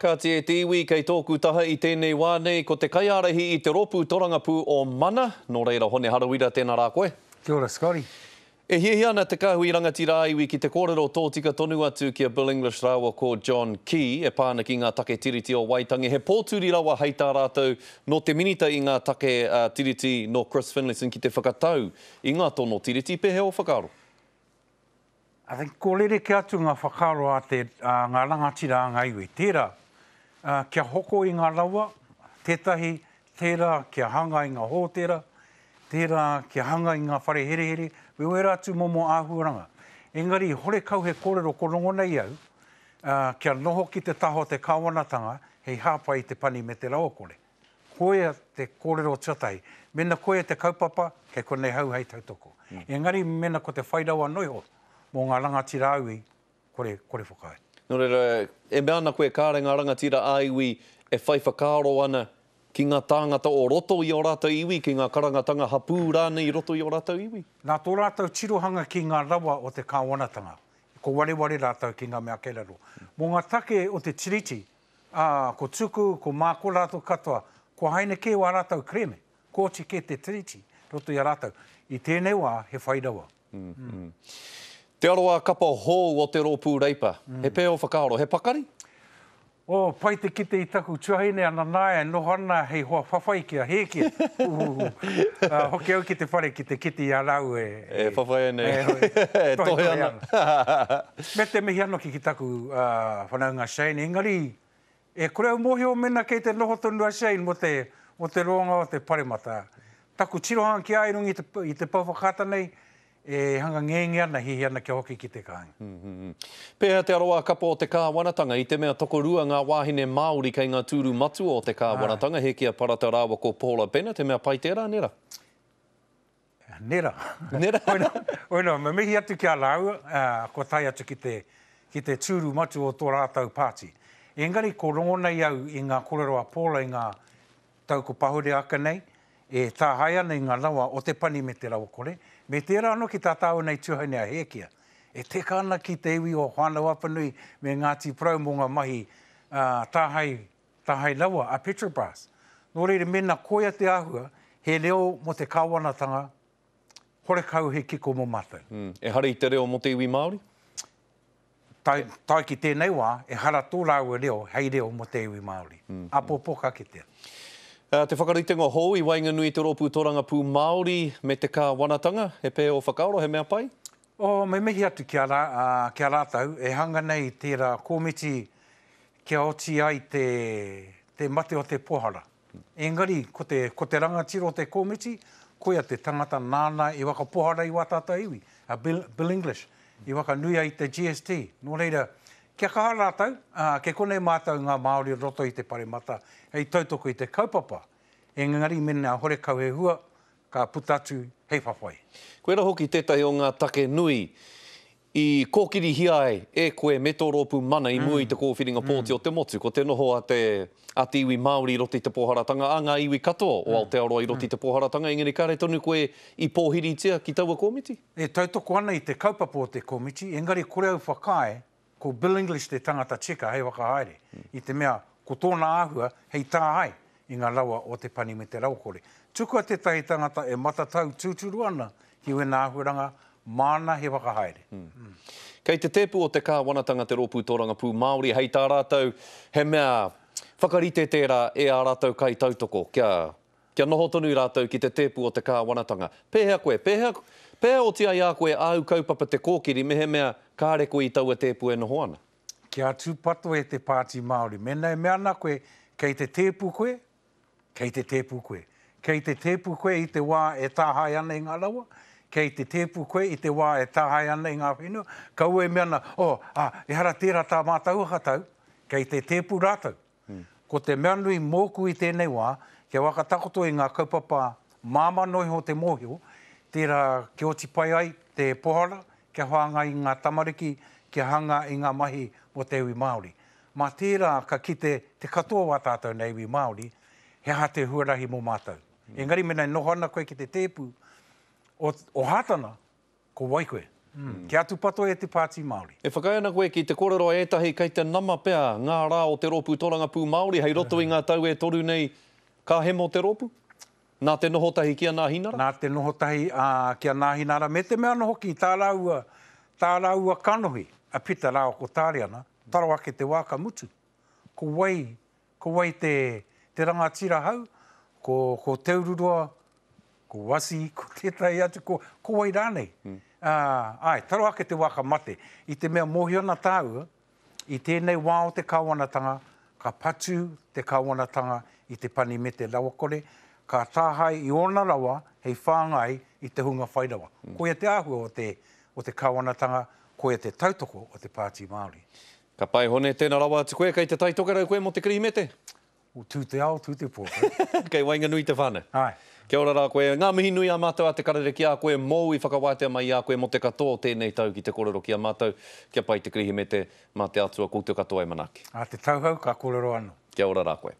Kāti e te iwi, kei tōku taha i tēnei wā nei, ko te kaiārahi i te rōpū torangapū o Mana, nō reira Hone Harawira, tēnā rā koe. Kia ora Scotty. E hiahia ana te kāhui rangatira ā-iwi ki te kōrero tōtika tonu atu ki a Bill English rāua ko John Key e pā ana ki ngā take Tiriti o Waitangi. He pōturi rawa hei tā rātou nō te Minita i ngā take Tiriti nō Chris Finlayson ki te whakatau i ngā tono Tiriti. Pēhea ō whakaaro? I think ko rerekē atu ngā whakaaro a te, a ngā rangatira a ngā iwi. Tērā, kia hoko i ngā rawa, tētahi, tērā kia hanga i ngā hōtera, tērā kia hanga i ngā whare herehere, me wērā atu momo āhuaranga. Engari, horekau he kōrero ko rongo nei au, kia noho ki te taha o te kāwanatanga hei hāpai i te pani me te rawakore. Koia te kōrero tuatahi. Mēnā koia te kaupapa, kei konei hau hei tautoko. Engari mēnā ko te whai rawa noa iho mō ngā rangatira ā-iwi, kore, kore whakaae. Nō reira, e mea ana koe kāre ngā rangatira ā-iwi e whai whakaaro ana ki ngā tāngata o roto i ō rātou iwi, ki ngā karangatanga hapū rānei i roto i ō rātou iwi? Nā tō rātou tirohanga ki ngā rawa o te kāwanatanga, ko wareware rātou ki ngā mea kei raro. Mō ngā take o te Tiriti, Ā, ko Tuku, ko Mako rātou katoa, kua haina kē wā rātou kerēme, kua oti kē te Tiriti roto i a rātou. I tēnei wā, he whai rawa. Te aroā kapa hou o te Rōpū Reipa. He pēhea ō whakaaro? He pakari? Oh, pai te kite i taku tuahine a Nanaia e noho ana hei hoa whawhai ki a Hēkia. Uhuhu. Hoki au ki te whare ki te kite i a rāua e. E whawhai ana, e tohe ana. Me te mihi anoki ki taku whanaunga Shane, engari e kore au mōhio mena kei te noho tonu a Shane mō te, mō te roanga o te paremata. Taku tirohanga ki a ia i runga i te, i te pou whakaata nei, e hanga ngenge ana, hihi ana kia hoki ki te kāinga. Pēhea te aroā kapa o te kāwanatanga i te mea tokorua ngā wāhine Māori kei ngā tūru matua o te kāwanatanga, Hekia Parata rāua ko Paula Bennett, he mea pai tērā, nē rā? Nera. Nera. Oina, me mihi atu ki a rāua, kua tae atu ki te, ki te tūru matua o tō rātou pāti. Engari ko rongo nei au i ngā kōrero a Paula i ngā tau ko pahure ake nei, e tāhae ana i ngā rawa o te pani me te rawakore, me tērā anō ki tā tāua nei tuhaine a Hēkia, e teka ana ki te iwi o Whānau-a-Apanui me Ngāti Porou mō ngā mahi tāhae Tāhae rawa a Petrobras. Nō reira, mēnā koia te āhua, he reo mō te kāwanatanga, horekau he kiko mō mātou. Ehara i te reo mō te iwi Māori? Tae, tae ki tēnei wā, ehara tō rāua reo hei reo mō te iwi Māori. Āpōpō ka kitea. Te whakaritenga hou i waenganui i te Rōpū Torangapū Māori me te kāwanatanga, he pēhea ō whakaaro, he mea pai? Oh, me mihi atu ki a, ki a rātou e hanga nei tērā komiti kia oti ai te, te mate o te pohara. Engari, ko te, ko te rangatira o te komiti, koia te tangata nāna i whakapohara i wā tātou iwi, a Bill, Bill English, i whakanui ai te GST. Nō reira, kia kaha rātou, ā, kei konei mātou ngā Māori o roto i te Paremata hei tautoko i te kaupapa. Engari, mēnā horekau he hua, ka puta atu hei whawhai. Koirā hoki tētahi o ngā take nui i kōkirihia ai e koe me tō rōpū Mana i mua i te kōwhiringa pōti o te motu, ko te noho a te, a te iwi Māori i roto i te pōharatanga, a ngā iwi katoa o Aotearoa i roto i te pōharatanga, engari kāre tonu koe i pōhiritia ki taua komiti? E tautoko ana i te kaupapa o te komiti, engari kore au whakaae Ko Bill English te tangata tika hei whakahaere, i te mea ko tōna āhua hei tāhae i ngā rawa o te pani me te rawakore. Tukua tētahi tangata e matatau tūturu ana ki wēnā āhuaranga, māna he whakahaere. Kei te tēpu o te kāwanatanga te Rōpū Tōrangapū Māori, hei tā rātou, he mea whakarite tērā e ā rātou kaitautoko kia Kia noho tonu rātou ki te tēpu o te kāwanatanga. Pēhea koe? Pēhea, pēhea oti ai a koe āu kaupapa te kōkiri mehemea kāre koe i taua tēpu e noho ana? Kia tūpato e te Pāti Māori. Mēnā e mea ana koe, kei te tēpu koe, kei te tēpu koe. Kei te tēpu koe i te wā e tāhae ana i ngā rawa, kei te tēpu koe i te wā e tāhae ana i ngā whenua, kaua e mea ana, oh, ā, ehara tērā tā mātou whakatau, kei te tēpu rātou. Ko te mea nui mōku i tēnei wā, kia whakatakoto i ngā kaupapa māmā noa iho te mōhio, tērā kia oti pai ai te pohara, kia whāngai i ngā tamariki, kia hanga i ngā mahi mō te iwi Māori. Mā tērā ka kite te katoa o ā tātou nei iwi Māori, he aha te huarahi mō mātou. Engari mēnā e noho ana koe ki te tēpu o, o Hātana, ko wai koe? Kia tupato e te Pāti Māori. E whakaae ana koe ki te kōrero a ētahi kei te nama pea ngā rā o te Rōpū Torangapū Māori hei roto i ngā tau e toru nei ka hemo te rōpū? Nā te noho tahi ki a Nāhinara? Nā te noho tahi ki a Nāhinara me te mea anō hoki tā rāua, tā rāua kanohi a Pita rāua ko Tāriana, taro ake te wā ka mutu. Ko wai, ko wai te, te rangatira hau? Ko, ko Te Ururoa, ko Wasi, ko tētahi atu, ko, ko wai rānei? Ā, āe, taro ake te wā ka mate. I te mea mōhio ana tāua, i tēnei wā o te kāwanatanga, ka patu te kāwanatanga i te pani me te rawakore, ka tāhae i ōna rawa hei whāngai i te hunga whai rawa. Koia te āhua o te, o te kāwanatanga, koia te tautoko o te Pāti Māori. Ka pai Hone, tēnā rawa atu koe, kei Te Tai Tokerau koe mō te Kirihimete? Tū te ao, tū te pō. Kei waenganui te whānau. Āe. Kia ora rā koe. Ngā mihi nui a mātou a Te Karere ki a koe mōu i whakawātea mai i a koe mō te katoa o tēnei tau ki te kōrero ki a mātou. Kia pai te Kirihimete, mā te Atua koutou katoa e manaaki. Ā te tauhou ka kōrero anō. Kia ora rā koe.